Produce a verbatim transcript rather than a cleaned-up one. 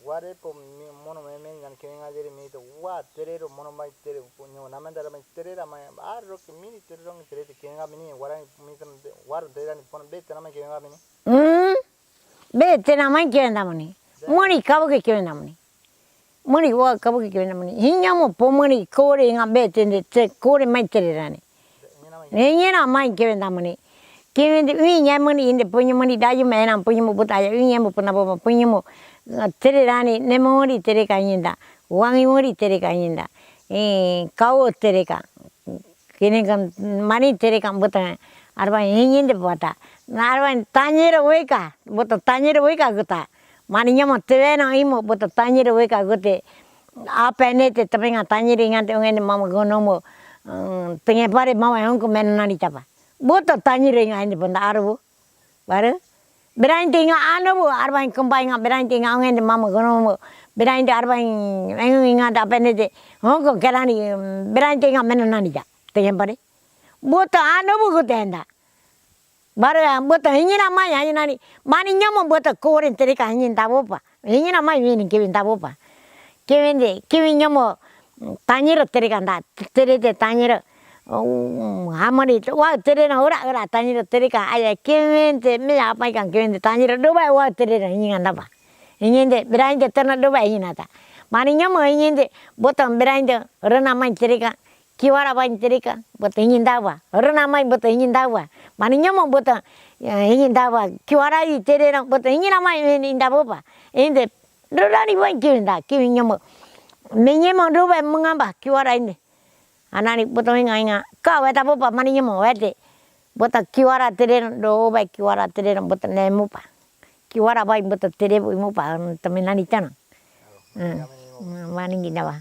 Ware po mi, mono meme ni nani kewenga dere mi to wa tere ro mono mai tere po nyo namen dara mai tere ra mai aro ke mi ni tere rong tere te kewenga mi ni wara mi to waro tere ra ni pono be te na mai kewenga mi ni. Mm. Be te na mai kewenda mo ni. Mo ni kabu ke kewenda mo ni. Mo ni wa kabu ke kewenda mo ni. Hinya mo po mo ni kore nga be te nde te kore mai tere ra ni. Nge nge na mai kewenda mo ni. Kewende ui nge mo ni inde punya mo ni dayu me na punya mo buta ya ui nge mo puna bo punya mo. Tere ra ni ne mo ri tere ka inda. Wangi mo ri tere ka inda. E kau tere ka. Kini kan mani tere ka buta. Arba ingi inde buta. Na arba tanyiro weka. Buta tanyiro weka guta. Mani nyomo tewena imo buta tanyiro weka gute. Apa ne te temenga tanyiro inga te ungen mama gonomo. Tenge pare mama hongko men nani tapa. Buta tanyiro inga inde bunda arubu. Baru. Berain te inga anubu arbain kembai inga berain te inga ungen mama gonomo. Berain te arbain engung inga te apa ne te. Hongko kerani berain te inga men nani ta. Tenge pare. Buta anubu gute enda. Baru buta hinyi na mai hinyi nani mani nyomo buta koren tere ka hinyi nda bopa hinyi na mai wini kiwin nda bopa. Kiwin de kiwin nyomo tanyiro tere ka nda tere de tanyiro. Hamani wa tere na ora ora tanyiro tere ka aya kiwin de mi apa ikan kiwin de tanyiro doba wa tere na hinyi nda pa. Hinyi de berain de tere na doba hinyi na ta. Mani nyomo hinyi de buta berain de rena mai tere ka. Kiwara bain tere ka, buta hinyi nda wa. Rena mai buta hinyi nda wa. Mani nyomo buta hinyi nda wa. Kiwara i tere na buta hinyi na mai hinyi nda bopa. Inde rurani bain kiwin nda kiwin nyomo. Me nyomo ruba mengamba kiwara inde. Anani buta hinga hinga ka weta bopa mani nyomo wete. Buta kiwara tere na doba kiwara tere na buta ne mopa. Kiwara bain buta tere bu mopa teme nani tana. Mani ngi nda wa.